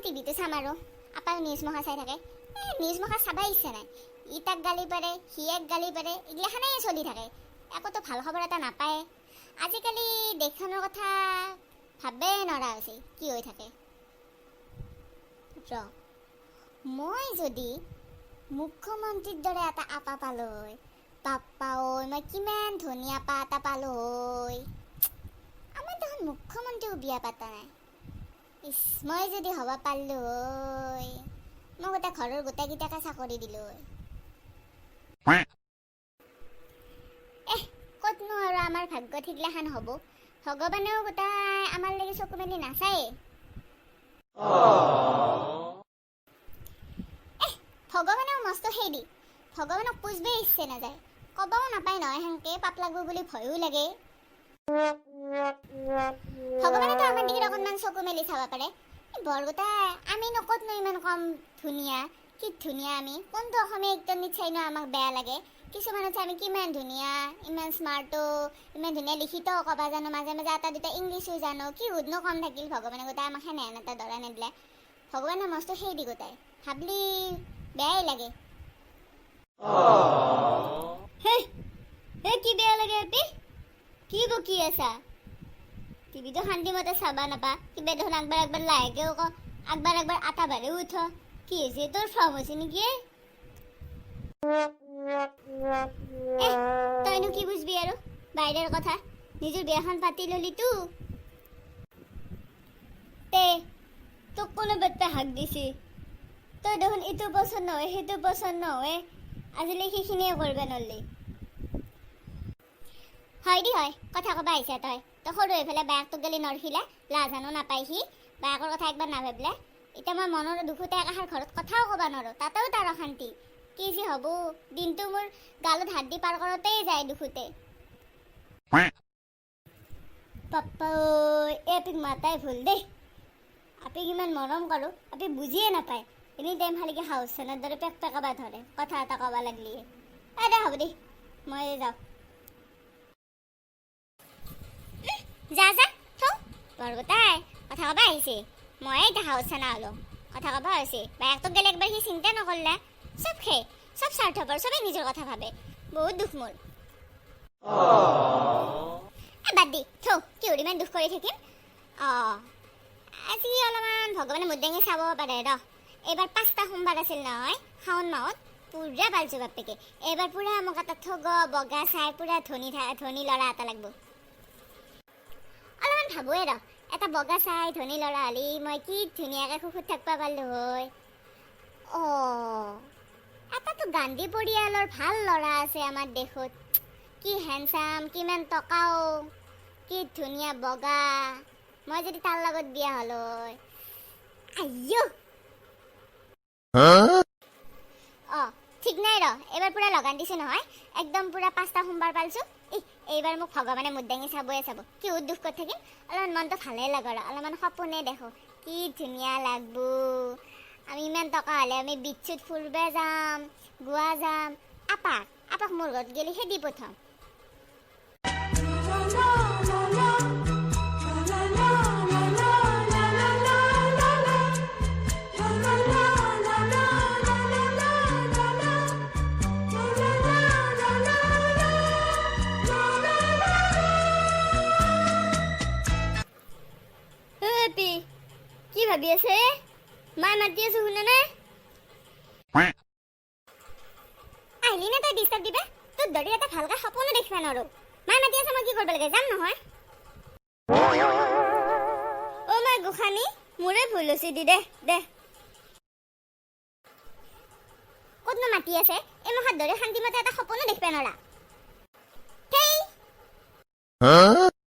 টিভিটো চাম আৰু আপাও নিউজ মখা চাই থাকে। এই নিউজ মখা চাবাই ইচ্ছা নাই। ই তাক গালি পাৰে, সি এক গালি পাৰে, এইগিলাখানেই চলি থাকে। একোতো ভাল খবৰ এটা নাপায়। আজিকালি দেশখনৰ কথা ভাববাই নৰা হৈছে, কি হৈ থাকে। ৰ, মই যদি মুখ্যমন্ত্ৰীৰ দৰে এটা আপা পালো হয়, বাপ্পা ঐ, মই কিমান ধুনীয়া আপা এটা পালো হয়। আমাৰ দেখোন মুখ্যমন্ত্ৰীও বিয়া পাতা নাই। ইচ, মই যদি হ'ব পাৰিলো হয়, মই গোটেই ঘৰৰ গোটেইকেইটাকে চাকৰি দিলো হয়। এহ, ক'তনো আৰু আমাৰ ভাগ্য ঠিকলাখান হ'ব? ভগৱানেও গোটাই আমাৰ লাগি চকু মেলি নাচায়ে। এহ, ভগৱানেও মস্ত সেই দি ভগৱানক পুজবেই ইচ্ছে নাযায়। ক'বও নাপায় নহয় সেনকে, পাপ লাগব বুলি ভয়ো লাগে। ভগৱানেতো আমাৰ দিকে অকণমান চকু মেলি চাব পাৰে। এই বৰগোটাই আমি ক'তনো ইমান কম ধুনীয়া? কি ধুনীয়া আমি! কোনটো অসমীয়া একদম চাইনো আমাক বেয়া লাগে? কিছুমানত চাই আমি কিমান ধুনীয়া, ইমান স্মাৰ্টো, ইমান ধুনীয়া লিখিত ক'বা জানো, মাজে মাজে এটা দুটা ইংলিছো জানো। কি সুধনো কম থাকিল? ভগৱানে গোটাই আমাক সেনে এটা দৰা নিদিলে। ভগৱানে মস্ত সেই দি গোটাই ভাবলি বেয়াই লাগে। হে হে, কি বেয়া লাগে আপি? কি বকি আছা? টিভিটো শান্তি মতে চাবা নাপা। কিবা দেখোন একবাৰ একবাৰ লাহেকেও ক, একবাৰ একবাৰ আটা বাঢ়িও উঠ। কি হৈছে তোৰ? ফৰ্ম হৈছে নেকি? এ, তইনো কি বুজবি আৰু বাহিৰৰ কথা? নিজৰ বিয়াখন পাতি ললি তো। তে তোক কোনো বেটে হাক দিছি? তই দেখোন ইটো পচন্দ নহয়, সেইটো পচন্দ নহয়, আজিলৈ সেইখিনিয়ে কৰিব নৰলি। হয় দি হয়, কথা ক'বা আহিছা তই। তই সৰু হৈ পেলাই বায়েকটোক গেলি নৰখিলে লাজ হানো নাপায় সি। বায়েকৰ কথা একবাৰ নাভাবিলে। এতিয়া মই মনৰ দুখতে একাষাৰ ঘৰত কথাও ক'ব নোৱাৰোঁ, তাতেও তাৰ অশান্তি। কি যে হ'ব! দিনটো মোৰ গালত হাত দি পাৰ কৰোঁতেই যায় দুখোতে। পাপ্পা ঐ, এই আপিক মাতাই ভুল দেই। আপিক ইমান মৰম কৰোঁ, আপি বুজিয়ে নাপায়। এনি টাইম খালিকে হাউচ চেনৰ দৰে পেক পেকাবা ধৰে কথা এটা ক'বা লাগলিয়ে। এ দে, হ'ব দে, মই যাওঁ। যা যা, থৌ। বৰগোটাই কথা ক'বা আহিছে, মই এতিয়া হাউচ চেনা হ'লো। কথা ক'বা হৈছে। বায়েকটোক গেলে একবাৰ সি চিন্তা নকৰিলে। চব খে চব স্বাৰ্থপৰ, চবেই নিজৰ কথা ভাবে। বহুত দুখ মোৰ। এ বাদ দি, থৌ। কি ইমান দুখ কৰি থাকিম? অঁ, আজি অলপমান ভগৱানে মুখ দাঙি চাব পাৰে। ৰ, এইবাৰ 5টা সোমবাৰ আছিল নহয় শাওণ মাহত, পূৰা পালছোঁ বাপেকে। এইবাৰ পূৰা মোক এটা ঠগ বগা চাই পূৰা ধনী ধনী ল'ৰা এটা লাগব। অলপমান ভাবোৱে ৰ, এটা বগা চাই ধনী ল'ৰা হ'লি মই কি ধুনীয়াকৈ সুখত থাকিব পাৰিলোঁ হয়। অঁ, এটাতো গান্ধী পৰিয়ালৰ ভাল ল'ৰা আছে আমাৰ দেশত। কি হেণ্ডচাম, কিমান টকাও, কি ধুনীয়া বগা। মই যদি তাৰ লগত বিয়া হ'লো হয়, আইঅ! অঁ, ঠিক নাই। ৰ, এইবাৰ পূৰা লগান দিছোঁ নহয়, একদম পূৰা 5টা সোমবাৰ পালছোঁ। ই এইবাৰ মোক ভগৱানে মুখ দাঙি চাবয়ে চাব। কি দুখ কৰি থাকিম? অলপমান মনটো ভালেই লাগ আৰু অলপমান সপোনে দেখোঁ, কি ধুনীয়া লাগব। আমি ইমান টকা হ'লে আমি বিচ্ছুত ফুৰিব যাম, গোৱা যাম। আপাক আপাক মোৰ ঘৰত গ'লে খেদি পঠাম। ঐ আপি, কি ভাবি আছে? মাই মাতি আছো, শুনা নাই? আহিলি নে তই ডিষ্টাৰ্ব দিবা? তোৰ দৰে এটা ভালকে সপোনো দেখিবা নোৱাৰো। মাই মাতি আছে, মই কি কৰিব লাগে যাম নহয়। অ' মা গোসানী, মোৰে ভুল হৈছে, দি দে দে। ক'তনো মাতি আছে? এই মুখাৰ দৰে শান্তিমতে এটা সপোনো দেখিবা নোৱাৰা। থেই।